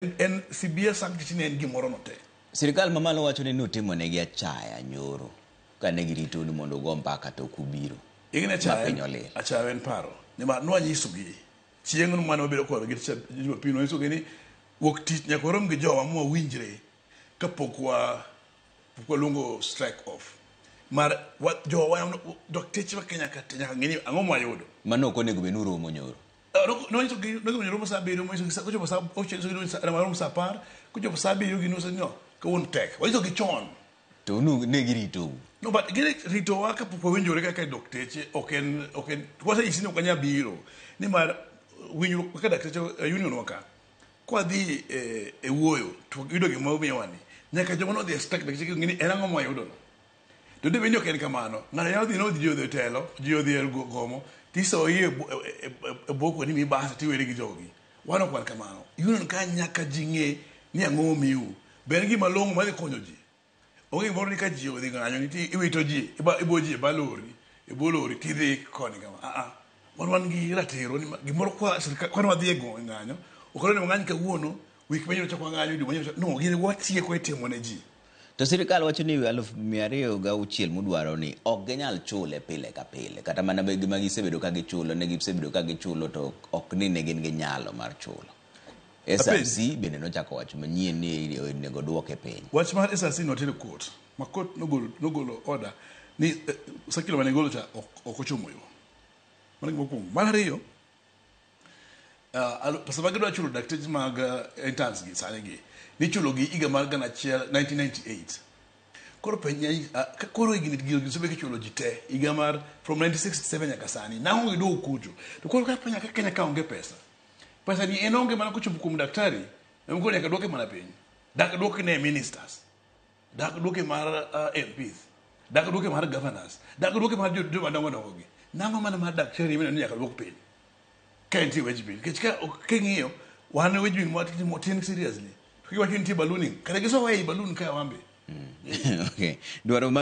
En CBA sanctity ne en gimoro no te. Sirikal mamalo wacho ni nutimonegi achaya nyoro kane giritou ni mondo ugo mbaka to ok ubiro. Ing'e ni Ma achaya piny en, olil. achaya en paro. Nimar nwanyisogi chieng'no mane wabedo kodgi Jumapil nwanyisogi ni wuok tich nyaka warom gi jowa mwawinjre kapok wa pok waluongo strike off. Mar wa, jowa dakteche ma Kenya ka te nyaka ng'e ni ang'o mwayudo. Mano ok onego bed ni uromo nyoro. Nonyisogi romo saa abiriyo, monyisogi kochopo saa auchiel, nyisogi ni romo saa 10, kochopo saa abiriyo gi nus no, kawuono tek. Wanyisogi chon. To nu ne giritou. No, but gine ritowa kapok wawinjore kaka dokteche ok en ok en wasenyisi ni ok wanyal biro nimar winjruok kaka dakteche e union wa ka kwadhi e wuoyo to yudo gima omiyowa ni nyaka joma nodhi e strike dakteche ng'e ni en ang'o mwayudo no. To dibed ni ok en kamano, ng'ato nyalo dhi nodhi ji odhi e telo, ji odhi e gomo, tisoyi e bwo ni mi basa tiweri gi jogi. Wan ok wan kamano. Union ka nyaka ji ng'e ni ang'o momiu. Be en gima long'o madhi konyo ji. Onge gimoro ni ka ji odhi ng'anyo nitie iwito ji, ibo ji e ba lori, e bwo lori tidhi koni kama. Ah ah. Wan gi ratiro ni gimoro kwa sirkal kwa wadhi e go ng'anyo, ok ni wang'any kawuono, wik manyien wachako wang'anyo, dwe manyien. No, gini watieko e timo ne ji. To sirikal wacho ni 206,000 mudwaro ni ok ginyal chule pile ka pile. Kata mana gima gisebedo ka gichulo, ne gisebedo ka gichulo to ok ni ne gin gi nyalo mar chulo. SRC bende nochako wacho manyien ni onego duoke piny. Wach mar SRC notero court, ma court nogolo order ni circular mane golo cha ok ochomo yo. Mano gima mokwongo. Mar ariyo, pesa ma gidwa chulo dakteche mag interns gi sani gi, nichulo gi higa mar gana achiel 1998. Koro penj koro higni gigo osebed kichulo ji te higa mar from 1967 nyaka sani. Nang'o giduogo kucho? To koro ka penya ka Kenya ka onge pesa. Pesa ni en onge mana kochopo kuom daktari, ema koro nyaka duoke mana piny. Dak duoke ne ministers. Dak duoke mar MPs. Dak duoke mar governors. Dak duoke mar joma dongo dongo gi. Nang'o mana mar daktari mineno ni nyaka duok piny. Ka nitie wage bill. Nikech ka king'iyo, wan wage bill mwatimo tin seriously. To kiwacho ni nitie ballooning, kata gisowa ei balloon ka wambe. Okay. Dwaro